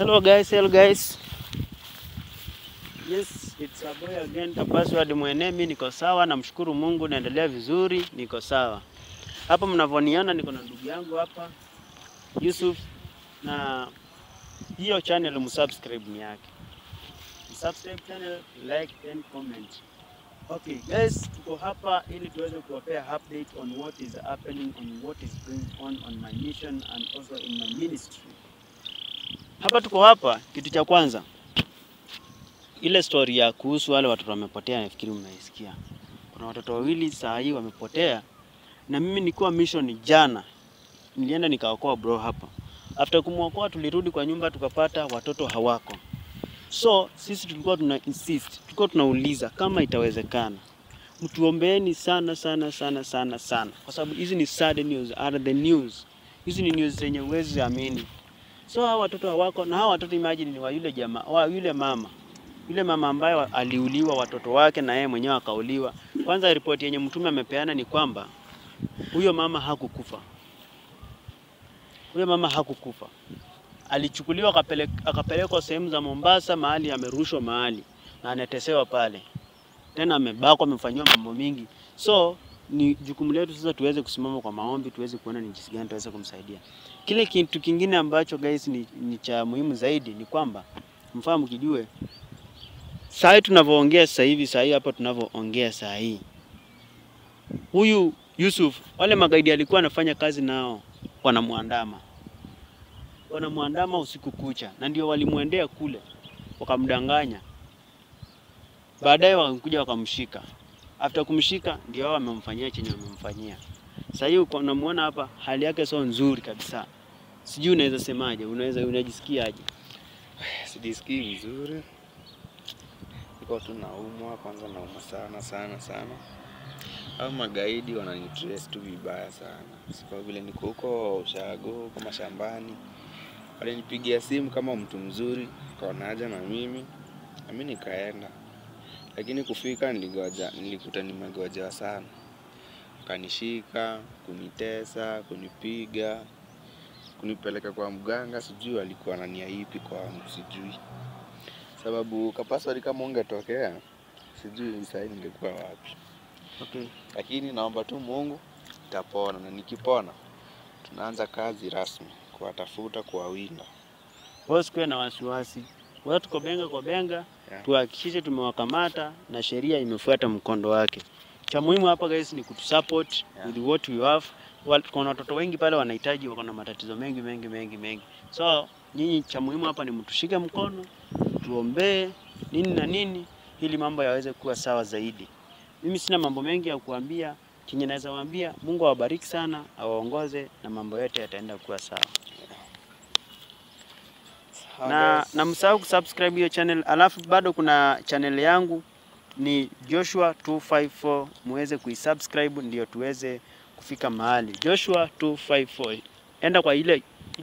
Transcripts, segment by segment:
Hello guys, hello guys. Yes, it's a boy again, Password Mwene. Mimi niko sawa, namshukuru Mungu, naendelea vizuri, niko sawa. Hapa mnavoniona niko na ndugu yangu hapa Yusuf, na hiyo channel msubscribe ni yake. Subscribe channel, like and comment. Okay guys, tuko hapa ili tuweze kuwapea update on what is happening, on what is going on my mission and also in my ministry. Hapa tuko hapa, kitu cha kwanza, ile story ya kuhusu wale watoto wamepotea, nafikiri mnaisikia. Kuna watoto wawili saa hii wamepotea, na mimi nilikuwa mission jana, nilienda nikaokoa bro hapa. After kumuokoa tulirudi kwa nyumba tukapata watoto hawako. So sisi tulikuwa tuna insist, tulikuwa tunauliza kama itawezekana, mtuombeeni sana sana sana sana sana, kwa sababu hizi ni sad news, are the news. Hizi ni news zenye huwezi amini. So hawa watoto hawako, na hawa watoto imagine ni wa yule jamaa, wa yule mama. Yule mama ambaye aliuliwa watoto wake na yeye mwenyewe akauliwa. Kwanza ripoti yenye mtume amepeana ni kwamba huyo mama hakukufa. Huyo mama hakukufa. Alichukuliwa akapelekwa sehemu za Mombasa, mahali amerushwa mahali na anatesewa pale. Tena amebakwa, amefanywa mambo mingi. So ni jukumu letu sasa tuweze kusimama kwa maombi, tuweze kuona ni jinsi gani tuweze kumsaidia. Kile kitu kingine ambacho guys ni cha muhimu zaidi ni kwamba mfahamu kijue saa tunavyoongea sasa hivi, saa hii hapa tunavyoongea saa hii, huyu Yusuf, wale magaidi alikuwa anafanya kazi nao wanamuandama. Wanamuandama usiku kucha, na ndio walimuendea kule wakamdanganya. Baadaye wakakuja wakamshika. After kumshika ndio wao wamemfanyia chenye wamemfanyia. Sasa hivi unamuona hapa hali yake sio nzuri kabisa. Sijui unaweza semaje, unajisikiaje? Sijisikii vizuri. Niko tu naumwa, kwanza naumwa sana sana sana. Hao magaidi wananitrace tu vibaya sana. Kwa vile niko huko ushago, huko mashambani. Walinipigia simu kama mtu mzuri, kaonaja na mimi. Na mimi nikaenda. Lakini kufika nilikuta nimegoja sana. Kanishika, kunitesa, kunipiga, kunipeleka kwa mganga, sijui alikuwa na nia ipi kwangu, sijui. Sababu Password kama ungetokea, sijui sasa ningekuwa wapi. Okay. Lakini naomba tu Mungu nitapona, na nikipona tunaanza kazi rasmi kuwatafuta, kuwawinda. Wewe usikuwe na wasiwasi. Wewe tuko benga kwa benga, yeah. Tuhakikishe tumewakamata na sheria imefuata mkondo wake. Cha muhimu hapa guys ni kutusupport, yeah, with what we have. Kuna watoto wengi pale wanahitaji, wako na matatizo mengi mengi mengi mengi. So nyinyi cha muhimu hapa ni mtushike mkono, tuombee nini na nini ili mambo yaweze kuwa sawa zaidi. Mimi sina mambo mengi ya kuambia, chenye naweza waambia Mungu awabariki sana, awaongoze na mambo yote yataenda kuwa sawa. Na msahau kusubscribe hiyo channel. Alafu bado kuna channel yangu ni Joshua 254, muweze kuisubscribe ndio tuweze kufika mahali. Joshua 254. Enda kwa ile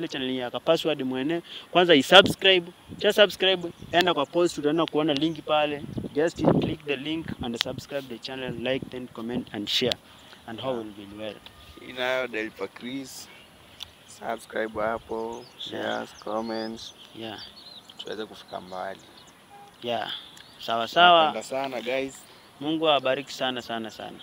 channel ya Password Mwene, kwanza isubscribe. Cha subscribe, enda kwa post, utaenda kuona link pale. Just click the link and subscribe the channel, like, then comment and share, and how will be well. Inayo Delpa Chris. Subscribe hapo, share, yeah, comments. Yeah. Tuweze kufika mbali. Yeah. Sawa sawa. Napenda sana guys. Mungu awabariki sana sana sana.